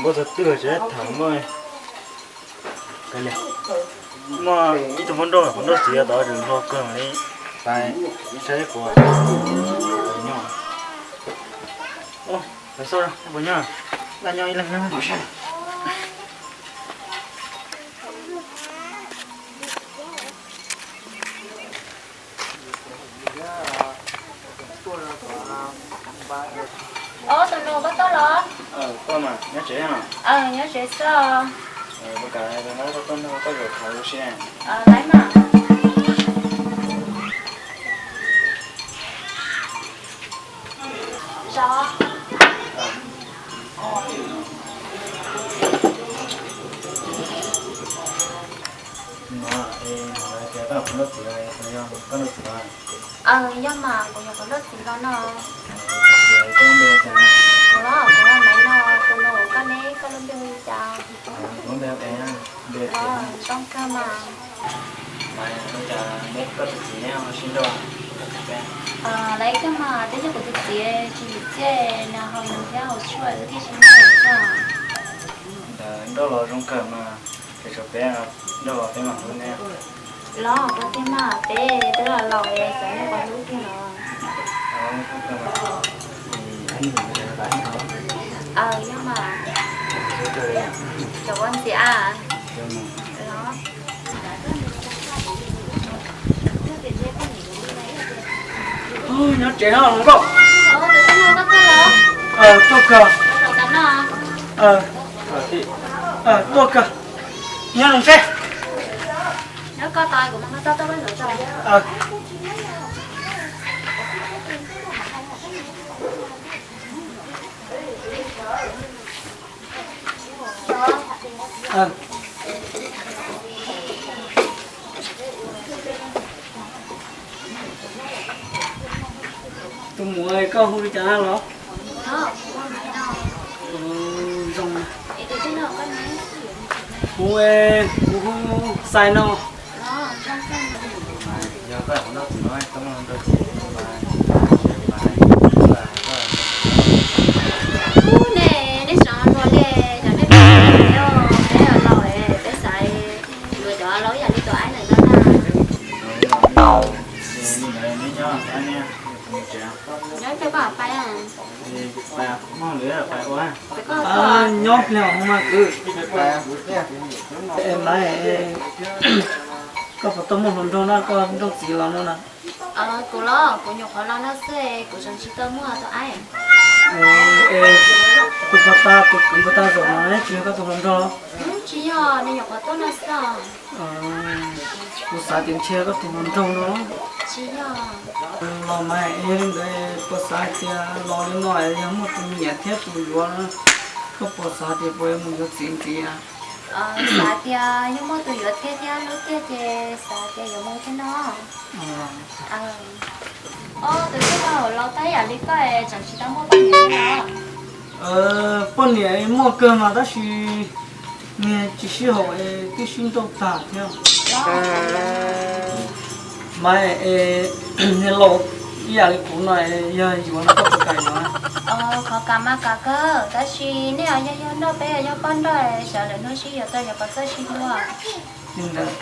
Npaj txog twg tsev tham muaj, muaj ib tug hmoob nrauj, hmoob nrauj txiv tod tseem hlo kawg li, pais saib puas nyob. Ua, pais xauj puas nyob, laj nyob ib leeg na. Ob, tus nus koj tuaj los? Tuaj mas, nyob tsev no? Nyob tsev xwb. Puas kam tuaj nrog koj zaum tham ua si? Laiv mas. Zaum. Yog mas, kuv nyuam qhuav luaj txiv los no. Kuv los kuv ua Maiv no, tus nus koj ne, koj lub npe hu li cas? Los zoo kawg mas. Laiv kawg mas, twb yog kuv tus txiv tsis yim txiaj nws haus nws thiab haus tshuaj wb thiaj tsis muaj txog. Nrauj los zoo kawg mas, peb tshuav peb nrauj los peb mam hlub ne. Los koj tiag mas, peb twb los laus xav nrauj los hlub tiag los. Aw, yog mas. Cov ua ntxiv a. Los. Nyob tsev no los koj. Tuaj kawg. Tuaj kawg. Nyob zoo seb. Tus muam koj hu li cas los? Zoo. Kuv, kuv hu Xais no. Ub, nej, nej xyov luag li, cov nej peb laus, peb xav yuav cov laus ib yam li tus aib ntawm no na. Nyob pliag koj mam pais. Nyob pliag mas kwv. Maiv, koj puas tau muaj hluas nraug na, koj nrauj txiv los no na? Kuv los kuv nyuam qhuav los no xwb, kuv tseem tsis tau muaj tus aib. Tus puag ta, tus kwv puag ta zaum no tsis yog koj tus hluas nraug? Tsis yog, nws nyuam qhuav tuaj no xwb. Kuv xav tias ntshe koj tus hluas nraug no. Tsis yog. Los mas es li ntawd puas xav tias los li no yog muaj tus nyiam thiab tus yuav, koj puas xav tias puas yuav mus yuav txiv ntxiv? Xav tias yog muaj tus yuav thiab thiab hlub tiag ces xav tias yuav mus thiab no. Ob, tus tij laug laus tab yam li koj es tseem tsis tau muaj poj niam li no. Poj niam muaj kawg mas tab sis niag tsis sib haum es twb sib nrauj tag thiab. Mas es niag laus ib yam li kuv no yog yuav no koj puas kam yuav? Qhov kam mas kam kawg, tab sis nej yog yawg nrauj peb yog poj nrauj, xyov lwm hnub sib yuav tau yuav pov txawj sib hlub. Li ntawd,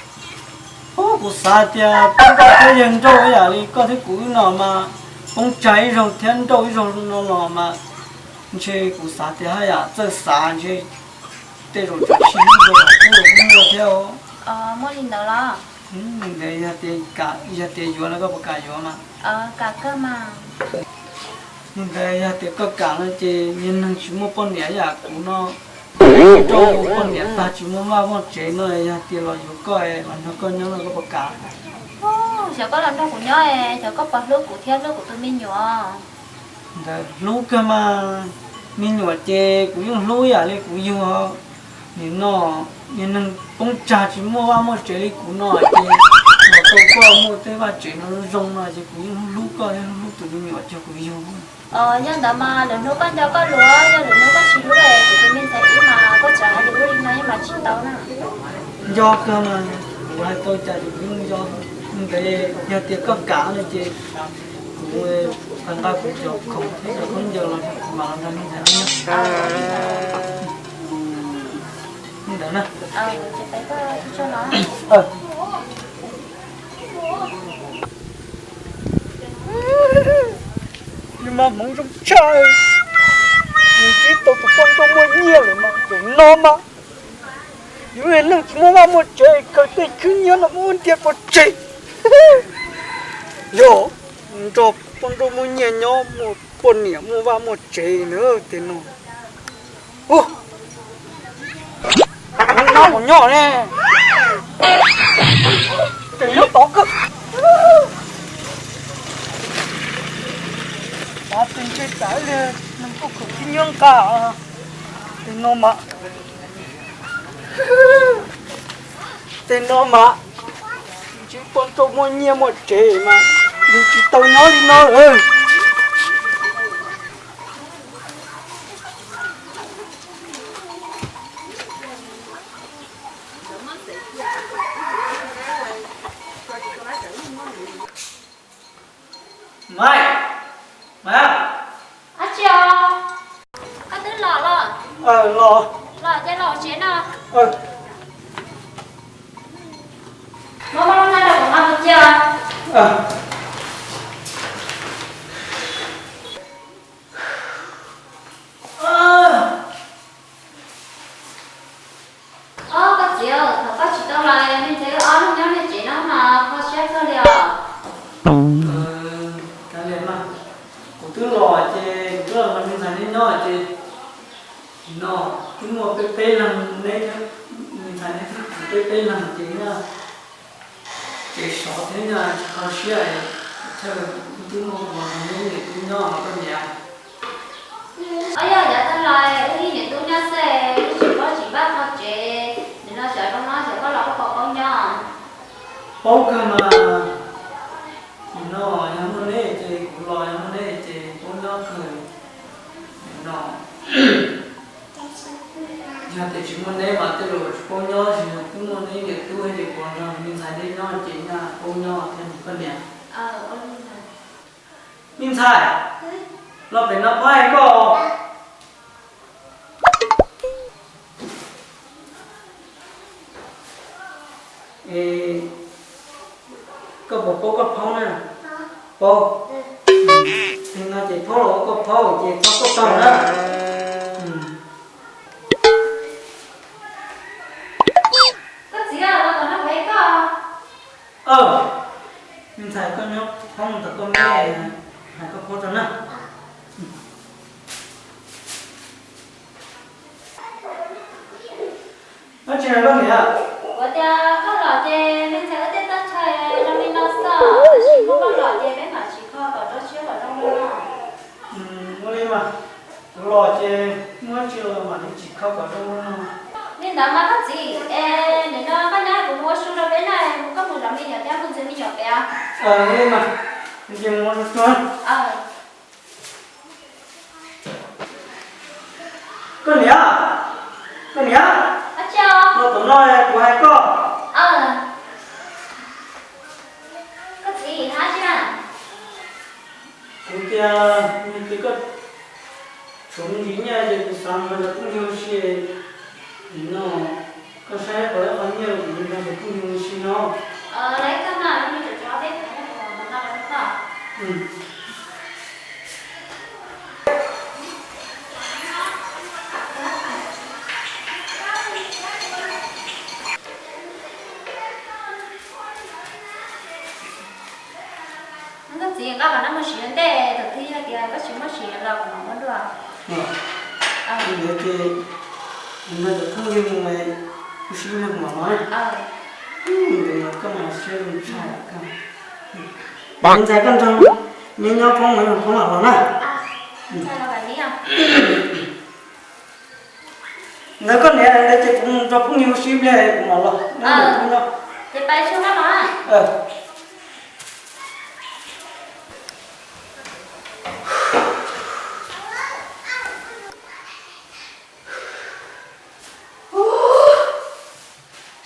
kuv xav tias peb nrauj thiab yawg nrauj ib yam li koj thiab kuv wb no mas poob tsag ib zaug thiab nrauj ib zaug no los mas ntshe kuv xav tias haj yam txawj xav ntshe tej zaum tseem sib hlub dua los kuj muaj thiab. Muaj li ntawd los? Yog tias yuav no koj puas kam yuav mas? Kam kawg mas. Li ntawd yog tias koj kam no ces niag neeg tsis muaj poj niam yam kuv no, nrauj poj niam tag tsis muaj vaj muaj tsev no, yog tias los yuav koj los nrog koj nyob no koj puas kam? Xyov koj los nrog kuv nyob, xyov koj puas hlub kuv thiab hlub kuv tus me nyuam. Ntawd hlub kawg mas, me nyuam ces kuv yeej hlub yam li kuv yug. Nim no niag neeg poob tsag tsis muaj vaj muaj tsev li kuv no ces los tau koj muaj tej vaj tsev no zoo no ces kuv yeej hlub koj thiab hlub tus me nyuam cog kuv yug. Yog ntawd mas lwm hnub koj nco koj lus, yog lwm hnub koj tsis hlub kuv tus me ntxhais wb mas koj tseem hais lus ua li no yeej mas tsis tau na. Nco kawg mas, kuv hais tau cas ces kuv yeej nco. Ntawd yog tias koj kam no ces kuv pab nqa kuv cov khoom thiab cov khaub ncaws los kuv mam los nrog me ntxhais nyob. Ntawd na. Nws mas hmoov zoo tshaj, nws ntsib tau tus poj nrauj muaj nyiaj lawm mas zaum no mas yus yog neeg tsis muaj vaj muaj tsev, khaws tej khwb nyiab no muab ntiab pov tseg. Yog nrog poj nrauj muaj nyiaj nyob, muaj poj niam muaj vaj muaj tsev na, tej no. Nyob nyob ne, ces nyob tod kawg. Ov, tes ntshe tsam ib pliag nws kuj khwv khib nyiab nqa. Tej no mas, tej no mas ntsib poj nrauj muaj nyiaj muaj tsev mas yus tsis tau nyob li no lawm. Maiv, Maiv. Dab tsi os? Koj twb los los? Los. Los ces los tsev no. Muab koj lub hnab rau kuv nqa mus cia. Ob, koj txiv, thaum koj tsis tau los me ntxhais wb ob leeg nyob nej tsev no mas kho siab kawg li os. Kav liam mas, kuv twb los ces kuv twb los nrog me ntxhais neb nyob ces no twb muaj peb peb leeg, neb, me ntxhais neb twb peb peb leeg ces nyob ces sov thiab nyob tsis kho siab, thawj twb muaj kuv neb niam tub nyob koj niam. Ob, yog yav tag los wb niam tub nyob xwb, wb tsis paub tsis npaj qhov tsev, nim no xyov zoo no xyov koj los koj puas paub nyob. Paub kawg mas, nim no yog muaj neb ces kuv los, yog muaj neb ces paub nyob kawg. Nim no yog tias tsis muaj neb mas tej zaum tsis paub nyob, tsis yog twb muaj neb niam tub ces kuv nrog me ntxhais neb nyob ces nyaj paub nyob thiab koj niam. Me ntxhais, los pem no pab hais koj. Es koj puas paub koj phaub na? Paub. Nim no ces phaub los ua koj phaub ces txhob koj tag na. Koj txiv, los tom no kuv hais koj. Me ntxhais, koj nyob phaub mus tom koj me, hais koj phaub tso na. Dab tsi na koj niam? Kuv tias koj los ces me ntxhais wb tej toj chaw zoo li no xwb, tab sis muab koj los ces peb mam tsim kho kom rau siab kom zoo li no. Ua li mas, kuv los ces muab dab tsi los mam li tsim kho kom zoo li no. Li ntawd mas koj txiv, es nim no koj nyob kuv mus ua su rau peb na, koj mus zov me nyuam thiab mus ntxias me nyuam pem. Ua li mas, ces mus ua su. Koj niam, koj niam, los tom no kuv hais koj. Koj txiv, hais dab tsi na? Kuv tias, nws tias koj tshuav me ntsis nyiaj ces kuv xav nrog cov phooj ywg ua si no. Koj saib puas tau qhov nyiaj kuv nrog cov phooj ywg ua si no. Koj txiv, koj kom neb mus siv ua ntej, thaum twg yog tias koj tsis muab siv los kuv mam muab dua. Ntawd ces nrog cov phooj ywg mus, kuv siv ib leeg kuv mam los na. Ntawd koj mas siab zoo tshaj koj. Ntxhais, koj nrog neb nyob poob, neb poob mam los na. Ntawd koj niam, ntawd ces kuv nrog phooj ywg ua si ib pliag kuv mam los, neb nyob.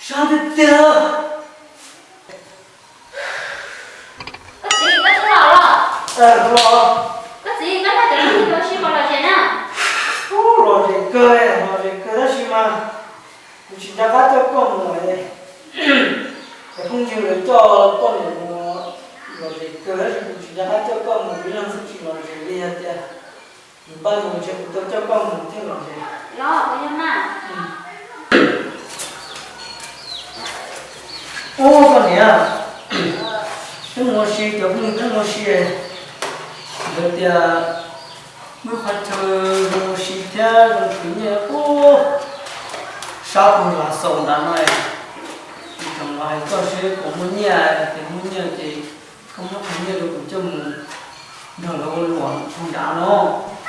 Sab tiag tiag. Koj txiv, koj twb los los? Los. Koj txiv, koj nrog cov phooj ywg ua si puas lom zem na? Ub, lom zem kawg, lom zem kawg tab sis mas Tsis nco qab coj koj mus, cov phooj ywg lawv coj poj niam mus lom zem kawg tab sis kuv tsis nco qab coj koj mus, ib leeg xwb tsis lom zem li. Yog tias npaj mus ntshe kuv tau coj koj mus thiaj lom zem. Ub, koj niam, peb mus ua si, cov phooj ywg peb mus ua si, nkawd tias muaj qhov chaw zoo ua si thiab zoo khwv nyiaj, ub, sab puag Lav Xaus nrad no. Kuv tseem los hais koj seb puas muaj nyiaj, tias muaj nyiaj ces koj muab qhov nyiaj rau kuv coj mus nrog lawv ua luam rau nrad no.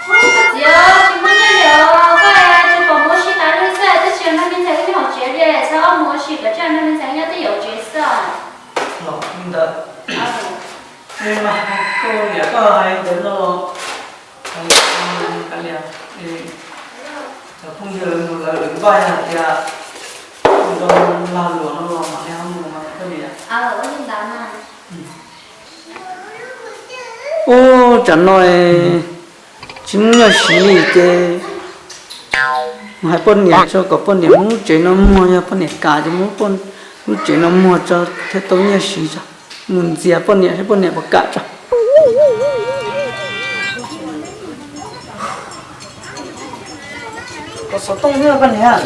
Ub, koj txiv, tsis muaj nyiaj li os, koj tsis pom mus ua si tas li xwb, twb tsis yog nrog me ntxhais wb nyob hauv tsev li, txhob mus ua si kom tsam nrog me ntxhais nyob twj ywm hauv tsev xwb. Los li ntawd, koj niam koj hais ntawd no los, cov phooj ywg lawv mus lawv lawv npaj hais tias zoo lag luam no los mam li ho mus mas koj niam. Ub, tsam no tsis muaj nyiaj siv li ces mus hais poj niam tso kom poj niam muab lub tsev no muag, yog poj niam kam ces muab lub tsev no muag tso thiaj tau nyiaj siv tso. Mus ntxias poj niam seb poj niam puas kam tso. Koj xov tooj thiab koj niam.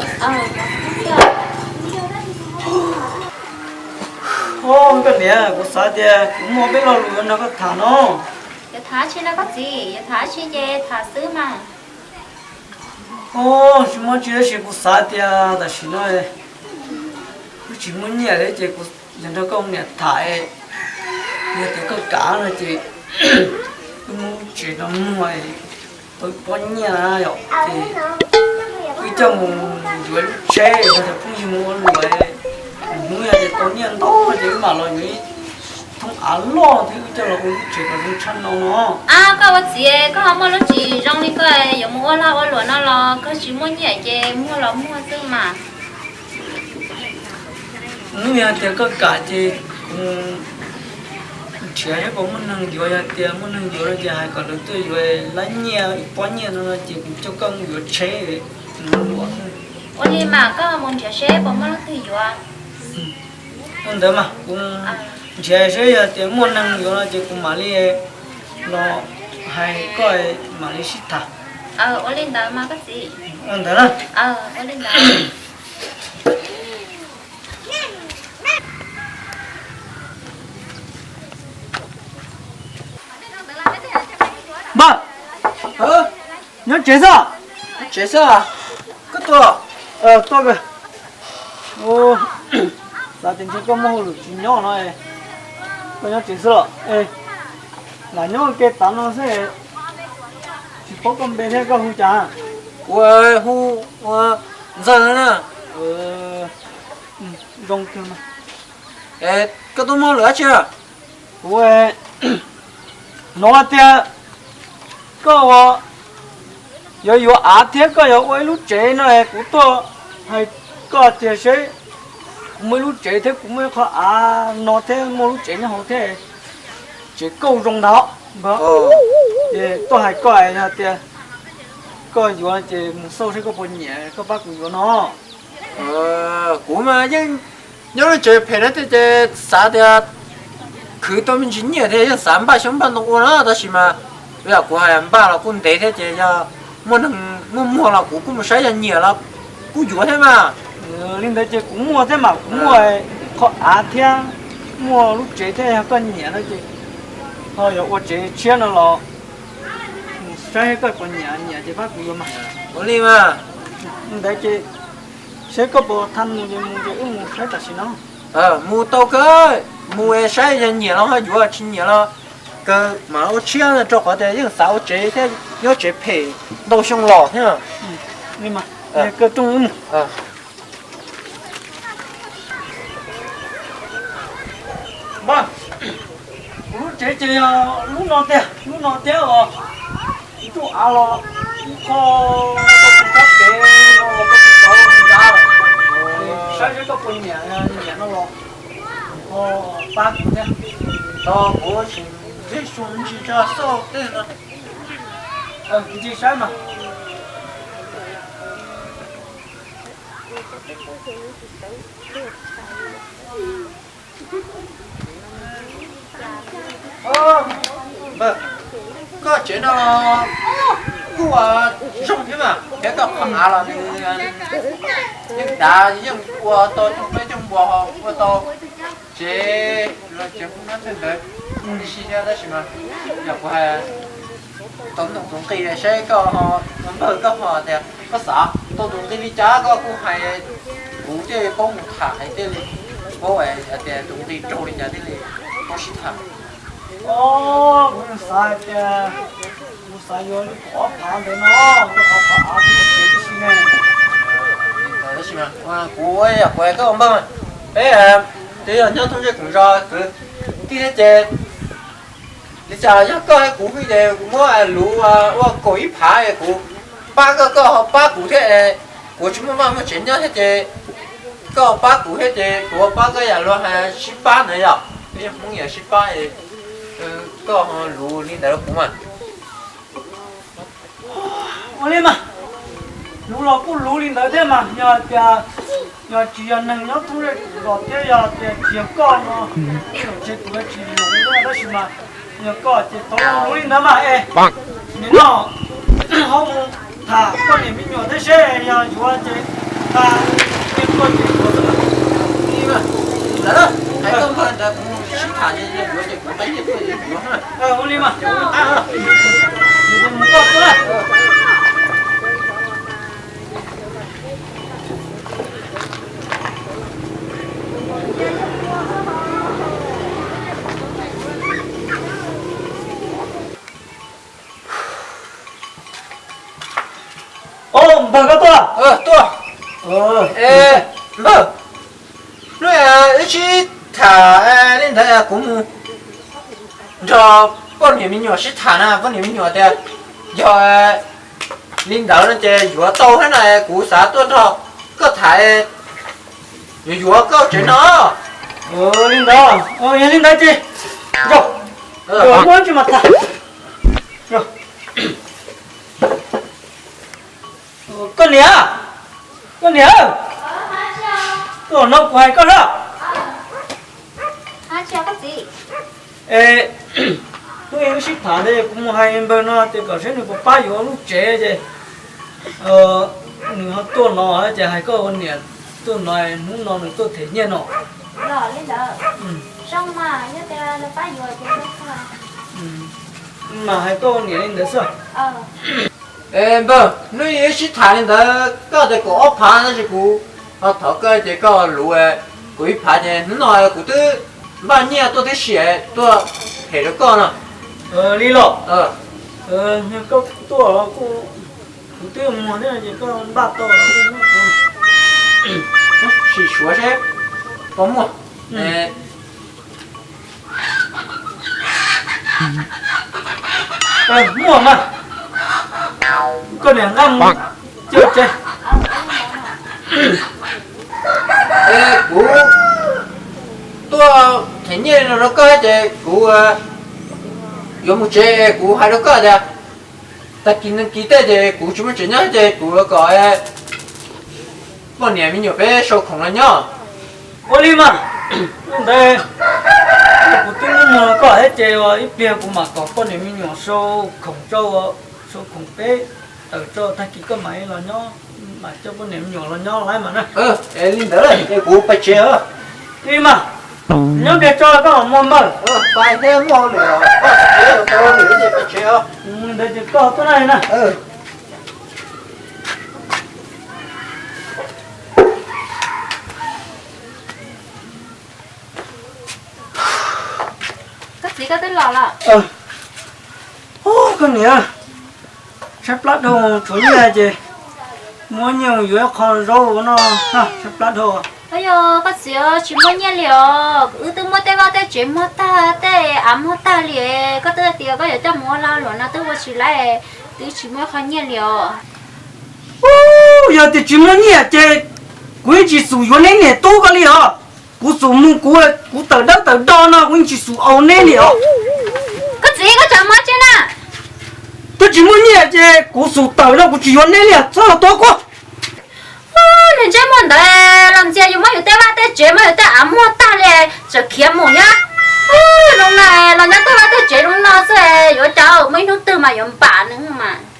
Ub, koj niam, kuv xav tias kuv muaj peb lo lus yuav nrog koj tham no. Yuav tham tsi no koj txiv, yuav tham tsi ces tham xwb mas. Ub, tsis muaj tsi tab sis kuv xav tias tam sim no wb tsis muaj nyiaj li ces kuv yog nrog koj niam tham, yog tias koj kam no ces wb muab lub tsev no muag tau pob nyiaj na yom, ces wb coj mus yuav lub tsheb, nrog cov phooj ywg mus ua luam, hnub yog tias tau nyiaj ntau ces wb mam los yuav ib thoob av loj thiab wb coj los ua lub tsev kom zoo tshaj no no. Ab, koj ua txiv koj ho muaj lub tsev zoo li koj yuav mus ua lag ua luam no los koj tsis muaj nyiaj ces muag los muag xwb mas. Hnub yog tias koj kam ces kuv nrhiav seb puas muaj neeg yuav, yog tias muaj neeg yuav no ces hais kom lawv tuaj yuav lab nyiaj ib pob nyiaj no no ces kuv coj koj mus yuav tsheb ua luam. Ua li mas koj mus nrhiav seb puas muaj leej twg yuav. Ua ntawd mas kuv nrhiav seb yog tias muaj neeg yuav no ces kuv mam li los hais koj mam li sib tham. Ua li ntawd mas koj txiv. Ua ntawd na. Ua li ntawd. Npawg, nyob tsev xwb? Tsev xwb. Koj tuaj? Tuaj. Xav tias ntshe koj muaj hauj lwm tsis nyob no, koj nyob tsev xwb los? Lam nyob ke tav no xwb, tsis paub koj npe thiab koj hu cas? Kuv hu ua Ntxawg na. Zoo kawg. Koj tuaj muaj hauj lwm dab tsi? Kuv hnov tias koj yuav yuav av thiab koj yuav ua ib lub tsev no es kuv tuaj hais koj tias seb kuv muaj ib lub tsev thiab kuv muaj ib qho av no thiab muaj lub tsev nyob hauv thiab, tsev kauj zoo ntag. Ces tuaj hais koj hais tias koj yuav ces mus xauj seb koj puas nyiam koj pab kuv yuav no. Kuv mas yeej nyob lub tsev phem no thiab ces xav tias khwv tau me ntsis nyiaj thiab yeej xav npaj xyoob npaj ntoo ua no tab sis mas yam kuv hais npaj los kuj ntev thiab ces yog muaj neeg muaj muag los kuv kuj mus saib yog nyiam los kuj yuav thiab mas. Li ntawd ces kuv muaj thiab mas kuv muaj ib qho av thiab muaj lub tsev thiab yog koj nyiam no ces ho yuav ua tsev tshiab no los mus saib koj puas nyiam, nyiam ces pab kuv yuav mas. Ua li mas. Li ntawd ces seb koj puas tha mus ces mus ces wb mus saib tam sim no. Mus tau kawg, mus saib yog nyiam los ho yuav, tsis nyiam los kawg mam ua tshiab rau qhov tias yeej xav ua tsev thiab nyob tsev phem ntau xyoo los thiab. Kawg rooj wb mus. Npawg, kuv lub tsev ces yog lub no tiag, lub no thiab os. Kuv tus av los ib qho rau kuv sab kev no los rau kuv cov los nrad. Saib seb koj puas nyiam, nyiam no los ho pab kuv thiab. Tos kuv sim ntsib xyoo ntsis tso xauj tej no. Kuv cia saib mas. Koj tsev no kuj ua zoo thiab mas, thiab koj qhov av los nws yeej dav, yeej ua tau coob peb coob npua, ua tau tsev los tsev hu nab tej ntawd tib si thiab, tab sis mas yog kuv hais tau tus nqi saib koj, npawg koj ho tias koj xav tau tus nqi li cas koj kuj hais kuv thiaj li paub mus tham, hais thiaj li paub hais tias tus nqi raug li cas thiaj li paub sib tham. Kuv xav hais tias kuv xav yuav li kaum ob phav ntawd no, kaum ob phav av tib si ne. Kuv, kuv hais koj ua npawg, peb twb yog nyob thoob ntsej koom zos kwv tij thiab ces li cas yog koj thiab kuv pheej ces kuv muab luv ua kaum ib phav es kuv pab koj, koj ho pab kuv thiab es kuv tsis muaj vaj muaj tsev nyob thiab ces koj pab kuv thiab ces kuv pab koj, yam luag hais sib pab ntawd yom, peb Hmoob yam sib pab, koj ho luv li ntawd rau kuv mas. Ua li mas, luv los kuj luv li ntawd thiab mas, yog tias yog tsis yog neeg nyob thoob zej koom zos thiab yog tias tsis yog koj no, tsis kuv tsis luv, tab sis mas yog koj ces tau luv li ntawd mas es nim no ho mus tham koj niam me nyuam thiab seb yog yuav ces tuaj ces yuav xwb. Ua li mas, mus koj tuaj. Npawg koj tuaj. Tuaj. Npawg, hnub wb sib tham li ntawd kuv mus nrog poj niam me nyuam sib tham na, poj niam me nyuam tias yog li ntawd no ces yuav tau thiab na, kuv xav tuaj nrog koj tham, yuav yuav koj tsev no. Li ntawd, yog li ntawd ces, muab tsis mas tham. Koj niam, koj niam, tuaj no kuv hais koj na. Es hnub ib wb sib tham ntawd kuv mus hais npawg no tias kom saib nws puas pab yuav lub tsev ces nws ho tuaj no ces hais koj ua niam tuaj no, hnub no nws tuaj them nyiaj no. Mas hais koj ua niam li ntawd xwb. Npawg, hnub ib wb sib tham li ntawd koj tias kaum ob phav tab sis kuv ho thov koj ces koj luv kaum ib phav ces hnub no kuv twb npaj nyiaj tuaj tib si tuaj them rau koj no. Li los, koj tuaj kuv twb muag thiab ces koj npaj tau. Sim suav seb puas muaj. Muaj mas, koj niam nqa mus cia tsev. Kuv tuaj them nyiaj no rau koj ces kuv yuav mus tsev, kuv hais rau koj tias tag kis neeg kis tej ces kuv tsis muaj tsev nyob ces kuv kom poj niam me nyuam peb sau khoom los nyob. Ua li mas, ntawd kuv twb muag koj thiab ces ib pliag kuv mam kom poj niam me nyuam sau khoom rau, sau khoom peb tawm rau tag kis koj mam los nyob, mam coj poj niam me nyuam los nyob lawm mas na. Li ntawd es kuv pais tsev os. Li mas, nyob kiag tso koj muag npawg. Pais thiab muaj hauj lwm, koj tsev tau hauj lwm ces pais tsev os. Ntawd ces koj tuaj na na. Koj txiv, koj twb los lawm. Koj niam, tshaib plab dhau, tshuav nyiaj ces muab nyiaj mus yuav ib qho zaub no, tshaib plab dhau. Yog koj txiv, tsis muaj nyiaj li os, wb twb muab tej vaj tej tsev muag tag, tej av muag tag li. Koj twb hais tias koj yuav coj mus ua lag luam no twb ua tsis laib, twb tsis muaj qhov nyiaj li os. Yog tias tsis muaj nyiaj ces kuv yeej tsis xum yuav neb niam tub ko li os. Kuv xum mus kuv, kuv tawm dawb tawm do no kuv yeej tsis xum au neb li os. Koj txiv, koj tseem hais tseeb na. Twb tsis muaj nyiaj ces kuv xum tawm no kuv tsis yuav neb li, txhob los tuav kuv. Niag ntsej muag ntawd, Ntxias yus muab yus tej vaj tej tsev, muab yus tej av muag tag li, tseem khiav mus thiab. Zoo no los nyob tej vaj tej tsev zoo no xwb, yuav ua cas, muaj ib hnub twg mas yuav npam nws mas.